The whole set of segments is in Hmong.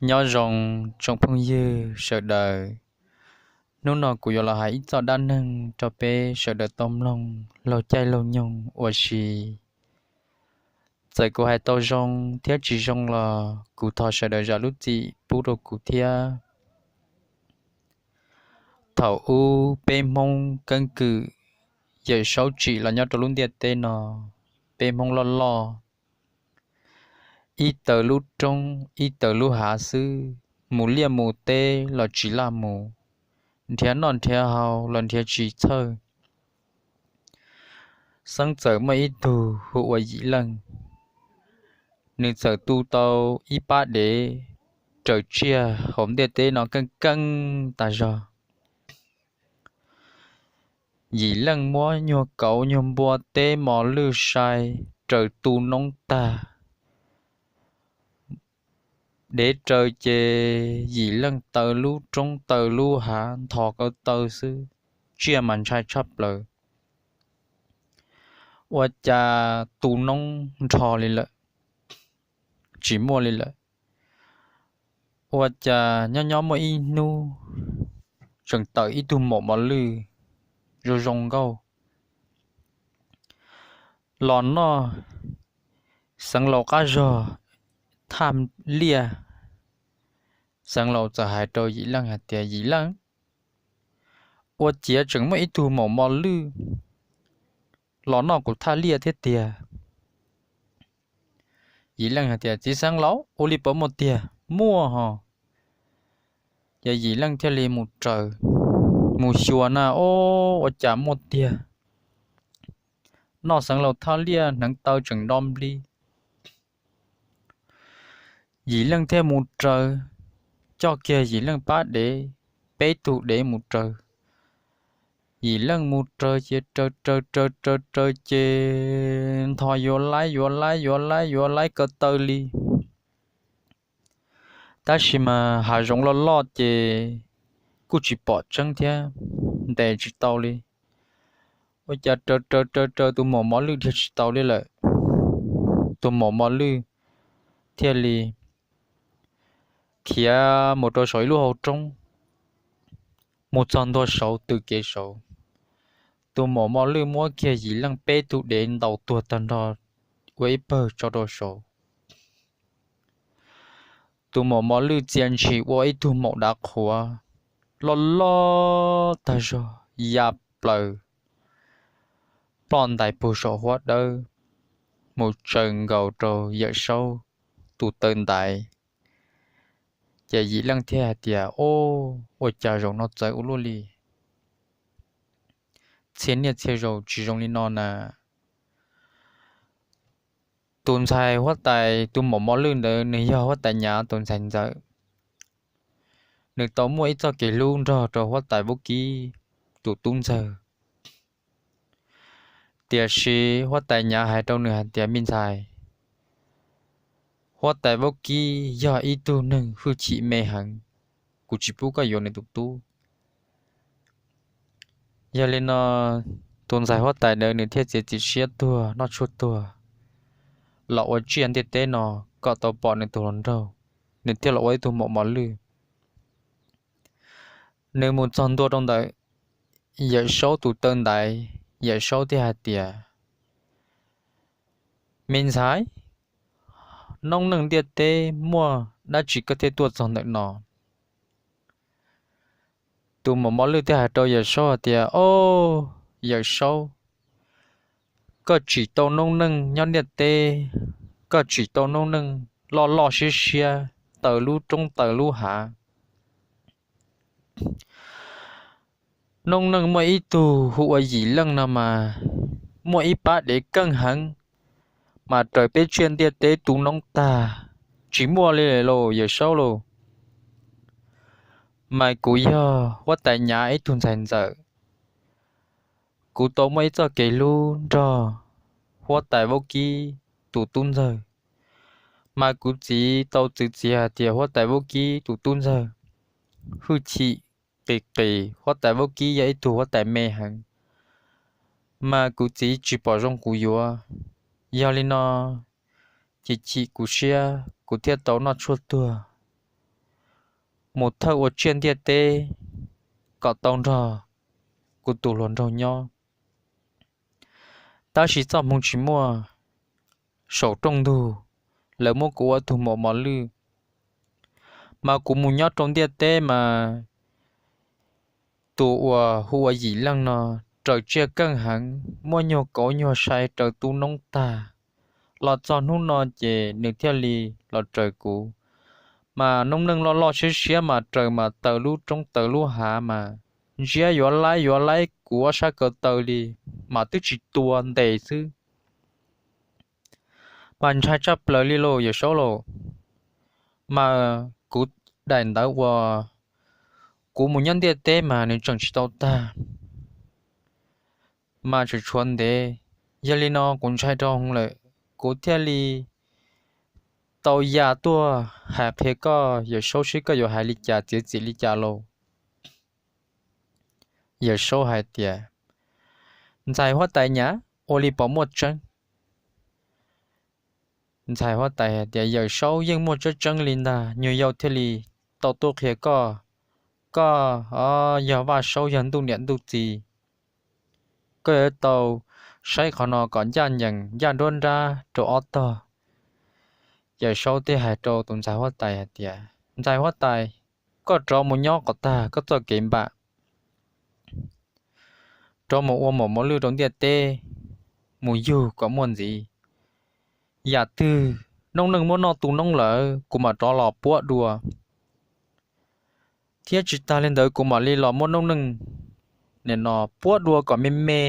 Nyob zoo tsoom phooj ywg sawv daws. Hnub no kuv yuav los hais ib txoj dab neeg rau peb sawv daws tau mloog laug caij laug nyoog ua si. Txawm kuv hais tau zoo thiab tsis zoo los kuv thov sawv daws zam lub txim pub rau kuv thiab. Thaum ub peb Hmoob keeb kwm Yawm Saub tsim los nyob rau lub ntiaj teb no, peb Hmoob loj loj, ib taw lub roob ib taw lub hav xwb, mus liaj mus teb los tsis laj mus, nrhiav noj nrhiav haus los nrhiav tsis txhawj. Xeeb txawm muaj ib tug hu ua Yim Leej, nws txawm tu tau ib pab dev raws tsiaj hauv ntiaj teb no keej keej tas zog. Yim Leej muab nyuag kauv nyuag npua teb mos lwj sai raws tu noob tag, dev raws ces Yim Leej taw lub roob taw lub hav nthos kaw taw xwb, tsiaj mas ntshai tshaj plaws. Ua cas tu noob nrho li lawm, tsis muaj li lawm. Ua cas nyob nyob muaj ib hnub tseem tawm ib tug maum mos lwj zoo zoo nkauj los noj xeev laus qab zog thaj liaj. Xeev laus txawm hais rau Yim Leej hais tias, Yim Leej, ua ciav tseem muaj ib tug maum mos lwj los noj kuv thaj liaj thiab tiag. Yim Leej hais tias, Txiv xeev laus, ua li puas muaj tiag? Muaj hos. Ces Yim Leej thiaj li mus raws, mus xyuas na, o, ua cas muaj tiag. Noj xeev laus thaj liaj hneev taw tseem nto npli. Yim Leej thiaj mus raws, coj kiag Yim Leej pab dev, peb tug dev mus raws. Yim Leej mus raws ces raws raws raws raws raws ces nthos yuav laib yuav laib yuav laib yuav laib kaw taw li. Tab sis mas hav zoov loj loj ces kuj tsis pom tseeb thiab, ntes tsis tau li. Ua cas raws raws raws raws tus maum mos lwj dhia tsis tau li lawm. Tus maum mos lwj thiaj li khiav mus rau saum ib lub hauv roob, mus txog ntua saud tws kev saud. Tus maum mos lwj muab kiag Yim Leej peb tug dev ntaus tuag tag nrho ua ib pawg tso rau saud. Tus maum mos lwj txia ntshis ua ib tug maum dav qhuav loj loj tag zog ya plaws, ploj ntais puag saum huab dawb, mus tsaws nkaus rau Yawm Saub tus taw ntaiv. Ces Yim Leej thiaj hais tias, O, ua cas zaum no txawv ua luaj li, txhia niaj txhia zaus tsis zoo li no na. Tus ntxhais huab tais tus maum mos lwj ntawd nws yog huab tais Nyav tus ntxhais ntxawm. Nws tau muaj ib txoj kev hlub nrog rau huab tais Vaub Kib tus tub ntxawg. Tiam sis huab tais Nyav hais rau nws hais tias, Me ntxhais, huab tais Vaub Kib yog ib tug neeg hwj chim me heev, kuv tsis pub koj yuav nws tus tub. Yog li no, tus ntxhais huab tais ntawd nws thiaj txiav txim siab tuag noj tshuaj tuag los ua tsiaj ntiaj teb no kom tau pom nws tus hluas nraug, nws thiaj los ua ib tug maum mos lwj. Nws mus txog ntua rau ntawm Yawm Saub tus taw ntaiv, Yawm Saub thiaj hais tias, Me ntxhais, noob neej ntiaj teb muaj dab tsi koj thiaj tuaj txog ntawm no? Tus maum mos lwj thiaj hais rau Yawm Saub hais tias, O, Yawm Saub, koj tsim tau noob neej nyob ntiaj teb, koj tsim tau noob neej loj loj siab siab taws lub roob taws lub hav. Noob neej muaj ib tug hu ua Yim Leej no mas muaj ib pab dev keej heev, mas raws peb tsiaj ntiaj teb tu noob tag, tsis muaj li los Yawm Saub lauj. Mas kuv yog huab tais Nyav ib tug ntxhais ntxawm, kuv tau muaj ib txoj kev hlub nrog huab tais Vaub Kib tus tub ntxawg. Mas kuv txiv tau txwv txiv hais tias huab tais Vaub Kib tus tub ntxawg hwj chim qis qis, huab tais Vaub Kib yog ib tug huab tais me heev, mas kuv txiv tsis pom zoo kuv yuav. Yog li no, chim chim kuv siab kuv thiaj tau noj tshuaj tuag, mus thawj ua tsiaj ntiaj teb kom tau nrog kuv tus hluas nraug nyob. Tab sis txoj hmoo tsis muaj, saum rooj ntug lawv muab kuv ua tug maum mos lwj, mas kuv mus nyob rau ntiaj teb mas tus uas hu ua Yim Leej no raws tsiaj keej heev, muaj nyuag kauv nyuag sai raws tu noob tag. Los txog hnub no ces nws thiaj li los raws kuv. Mas noob neej loj loj siab siab mas raws mas taws lub roob taws lub hav mas ntsia yuav laib yuav laib kuv ob sab ko taw li, mas twb tsis tua ntes xwb. Mas ntshai tshaj plaws li lauj Yawm Saub lauj. Mas kuv daim ntawv uas kuv mus nyob ntiaj teb mas nws tseem tsis tau tag, mas tseem tshuav ntev. Yog li no kuv ntshai dhau lawm, kuv thiaj li tau ya tuaj hais qhia koj Yawm Saub seb koj yuav hais li cas txiav txim li cas lauj. Yawm Saub hais tias, Ntxhais huab tais nyab, ua li puas muaj tseeb? Ntxhais huab tais hais tias, Yawm Saub, yeej muaj tseeb tseeb li ntag, nyuag yau thiaj li tau tuaj qhia koj. Koj yog Vaj Saub yog ntuj niam ntuj txiv, koj yuav tau saib qhov no kom ncaj ncees ncaj nruab nrab rau ob tog. Yawm Saub thiaj hais rau tus ntxhais huab tais hais tias, Ntxhais huab tais, koj rov mus nyob kom tag koj txoj kev npam, rov mus ua maum mos lwj rau ntiaj teb, mus yug kom muaj ntxiv. Yam twg noob neej muab noj tu noob lawm kuv mam rov los puab dua, thiab tsis tas li ntawd kuv mam li los muab noob neej nim no puab dua kom me me,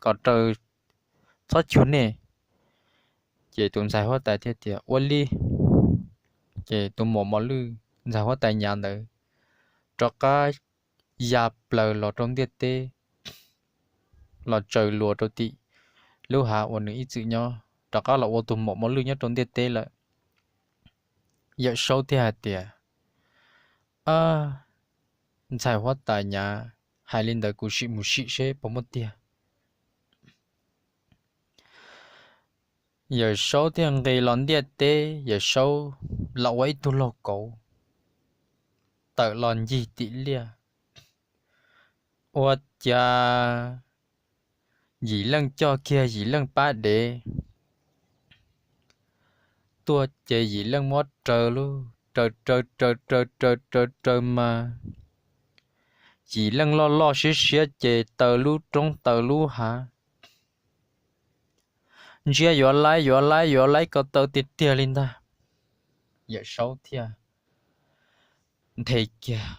kom raws txhob cuag nej. Ces tus ntxhais huab tais thiaj tias, Ua li. Ces tus maum mos lwj ntxhais huab tais nyav ntawd rov qab ya plaws los rau ntiaj teb, los tsaws luas rau tim lub hav uas nws ib txwm nyob, rov qab los ua tus maum mos lwj nyob rau ntiaj teb lawm. Yawm Saub thiaj hais tias, Ab, ntxhais huab tais nyav, hais li ntawd kuv sim mus sim seb puas muaj tiag. Yawm Saub thiaj nqis los ntiaj teb, Yawm Saub los ua ib tug laug kauv tawm los ncig tim liaj. Ua cas Yim Leej coj kiag Yim Leej pab dev tuaj ces Yim Leej muab raws lub, raws raws raws raws raws raws raws mas Yim Leej loj loj siab siab ces taws lub roob taws lub hav, ntsia yuav laib yuav laib yuav laib ko taw tiag tiag li ntag. Yawm Saub thiaj nthe kiag,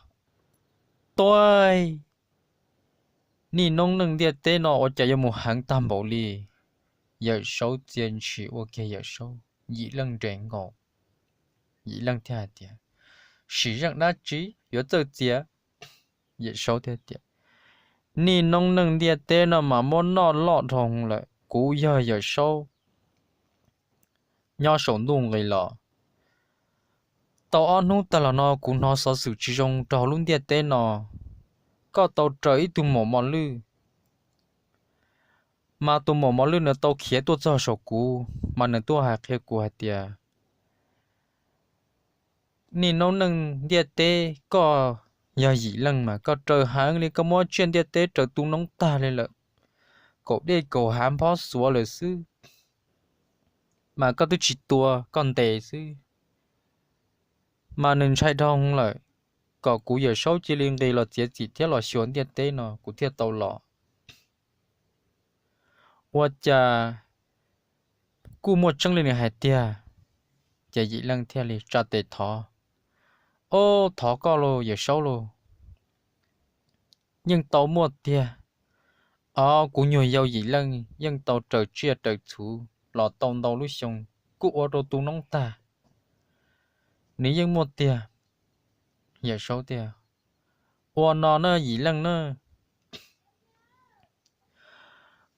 Tuaj, nej noob neej ntiaj teb no ua cas yuav mus heev tag npaum li? Yawm Saub txia ntshis ua kiag Yawm Saub, Yim Leej nres nkaus. Yim Leej thiaj hais tias, Sim zeej dab tsi yuav txawj txia? Yawm Saub thiaj tias, Nej noob neej ntiaj teb no mas muab noj loj dhau lawm. Kuv yog Yawm Saub nyob saum ntuj nqis los. Tau ob hnub tag los no kuv hnov xov xwm tsis zoo rau hauv lub ntiaj teb no. Koj tau raws ib tug maum mos lwj, mas tus maum mos lwj nws tau khiav tuaj txog saum kuv, mas nws tuaj hais qhia kuv hais tias, Nej noob neej ntiaj teb, koj yog Yim Leej mas koj raws heev li, koj muab tsiaj ntiaj teb raws tu noob tag li lawm, kaum dej kaum hav nphob xuav lawm xwb, mas koj twb tsis tua, koj ntes xwb. Mas nws ntshai dhau lawm, kom kuv Yawm Saub cia li nqis los txiav txim thiab los xyuas ntiaj teb no kuv thiaj tau los. Ua cas kuj muaj tseeb li nws hais tiag. Ces Yim Leej thiaj li tsa tes thov, Ob, thov koj los Yawm Saub los, yeej tau muaj tiag. Ob, kuv nyuag yau Yim Leej yeej tau raws tsiaj raws txhu los tau ntau lub xyoo, kuj ua rau tu noob tag. Nws yeej muaj tiag. Yawm Saub tias, Ua no na Yim Leej na,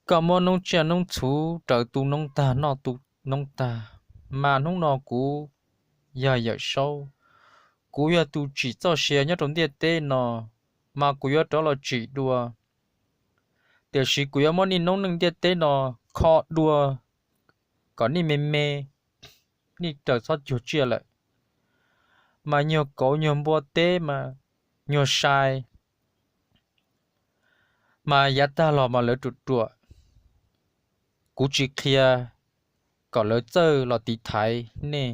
koj muab noob tsiaj noob txhu raws tu noob tag noj tu noob tag, mas hnub no kuv yog Yawm Saub, kuv yog tus tsim txoj sia nyob rau ntiaj teb no, mas kuv yuav rov los tsim dua. Tiam sis kuv yuav muab nej noob neej ntiaj teb no kho dua kom nej me me, nej raws txhob cuag tsiaj lawm. mas nyuag kauv nyuag npua teb mas nyuag sai mas yav tag los mas lawv ruam ruam. Kuv tsis qhia kom lawv txawj los tiv thaiv nej,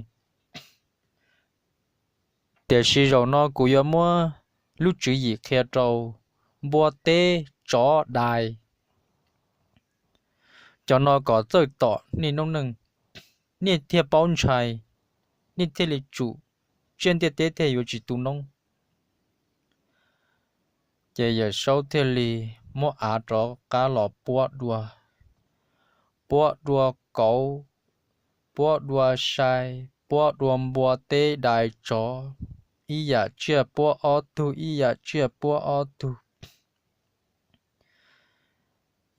tiam sis zaum no kuv yuav muab lub tswv yim qhia rau npua teb tsov dais cov no kom txawj tom nej noob neej, nej thiaj paub ntshai, nej thiaj li tsum, tsiaj ntiaj teb thiaj yuav tsis tu noob. Ces Yawm Saub thiaj li muab av rov qab los puab dua, puab dua kauv, puab dua sai, puab dua npua teb dais tsov, ib yam tsiaj puab ob tug, ib yam tsiaj puab ob tug.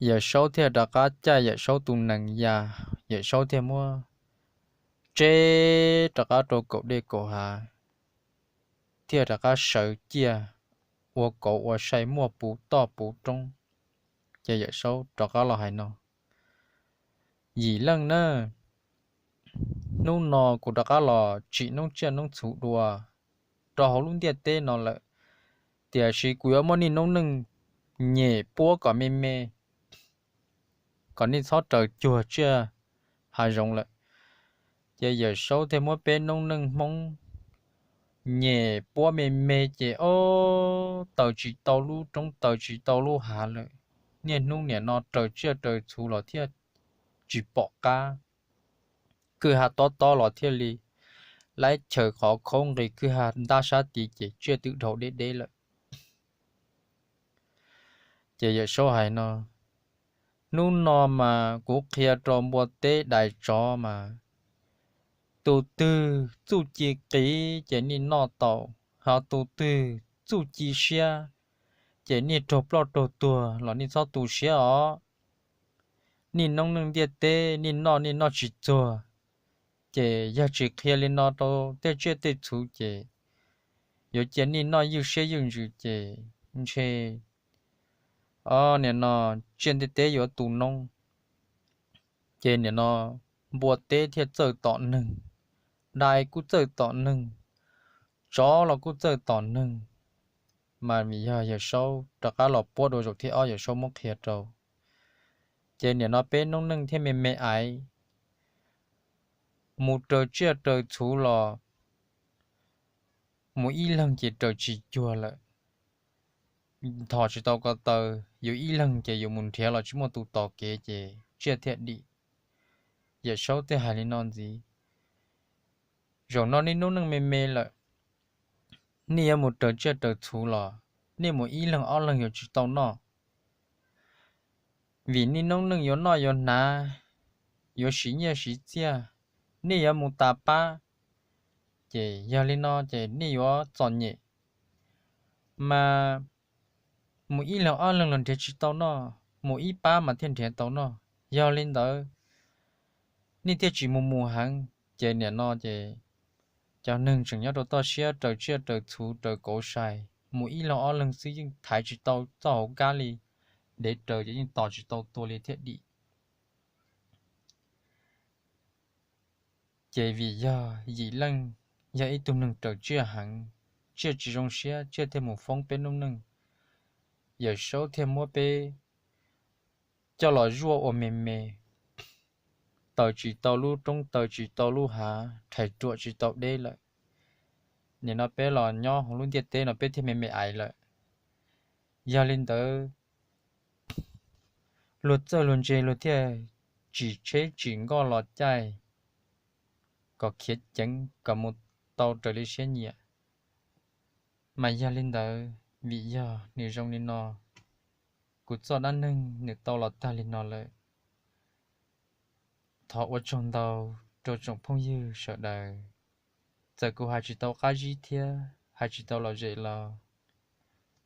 Yawm Saub thiaj rov qab caij Yawm Saub tus nees ya, Yawm Saub thiaj muab tseb rov qab rau kaum dej kaum hav, thiaj rov qab sawv ciaj ua kauv ua sai muaj puv toj puv roob. Ces Yawm Saub rov qab los hais no, Yim Leej na, hnub no kuv rov qab los tsim noob tsiaj noob txhuv dua rau hauv lub ntiaj teb no lawm, tiam sis kuv yuav muab nej noob neej nyem puab kom me me, kom nej txhob raws cuag tsiaj hav zoov lawm. Ces Yawm Saub thiaj muab peb noob neej Hmoob nyem puab me me ces ob taws tsis tau lub roob taws tsis tau lub hav lawm. Niaj hnub nim no raws tsiaj raws txhuv los thiaj tsis pom qab, kwj ha tob tob los thiaj li laib chaws qhov khaub nqis kwj ha ntab sab tid ces tsiaj twb dhau deb deb lawm. Ces Yawm Saub hais no, Hnub no mas kuv qhia rau npua teb dais tsov mas, tus twg txuj ci qiv ces nej noj tau, ho tus twg txuj ci siab ces nej raug ploj raug tuag los nej txhob tu siab os. Nej noob neej ntiaj teb nej noj nej noj tsis txuag, ces yog tsis qhia li no rau tej tsiaj tej txhuv ces yuav cia nej noj ywj siab ywj ntsws ces ntshe nim no tsiaj ntiaj teb yuav tu noob. Ces nim no npua teb thiaj txawj tom neeg, dais kuj txawj tom neeg, tsov los kuj txawj tom neeg. Mas vim yog Yawm Saub rov qab los puab dua zaum thib ob Yawm Saub muab qhia rau, ces nim no peb noob neej thiaj me me aiv, mus raws tsiaj raws txhuv los mus ib leeg ces raws tsis cuag lawm. Nthos tsis tau ko taw, yus ib leeg ces yus mus nrhiav los tsis muaj tus tos kev ces tsiaj thiaj dim. Yawm Saub thiaj hais li no ntxiv, Zaum no nej noob neej me me lawm, nej yuav mus raws tsiaj raws txhuv los nej mus ib leeg ob leeg yuav tsis tau noj, vim nej noob neej yuav noj yuav hnav, yuav siv nyiaj siv txiaj, nej yuav mus tas pab, ces yog li no ces nej yuav txom nyem. Mas mus ib leeg ob leeg los nrhiav tsis tau noj, mus ib pab mas thiaj nrhiav tau noj. Yog li ntawd nej thiaj tsis mus mus heev. Ces nim no ces cov neeg tseem nyob rau toj siab raws tsiaj raws txhuv raws kauv sai, mus ib leeg ob leeg xwb yeej thaiv tsis tau txoj hauv kab li, dev raws ces yeej tos tsis tau tua li thiaj dim. Ces vim yog Yim Leej yog ib tug neeg raws tsiaj heev, tsiaj tsis zoo siab tsiaj thiaj mus foob peb noob neej. Yawm Saub thiaj muab peb coj los zuaj ua me me, taws tsis tau lub roob taws tsis tau lub hav, rhais ruam tsis tau deb lawm. Nim no peb los nyob hauv lub ntiaj teb no peb thiaj me me aiv lawm. Yog li ntawd luag txawj luag ntse luag thiaj tsim tsheb tsim nkoj los caij kom khiav ceev kom mus tau raws li siab nyiam. Mas yog li ntawd vim yog nws zoo li no, kuv txoj dab neeg nws tau los tag li no lawm. Thov ua tsaug ntau rau tsoom phooj ywg sawv daws. Txawm kuv hais tsis tau qab zib thiab hais tsis tau lom zem los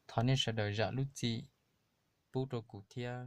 thov nej sawv daws zam lub txim pub rau kuv thiab.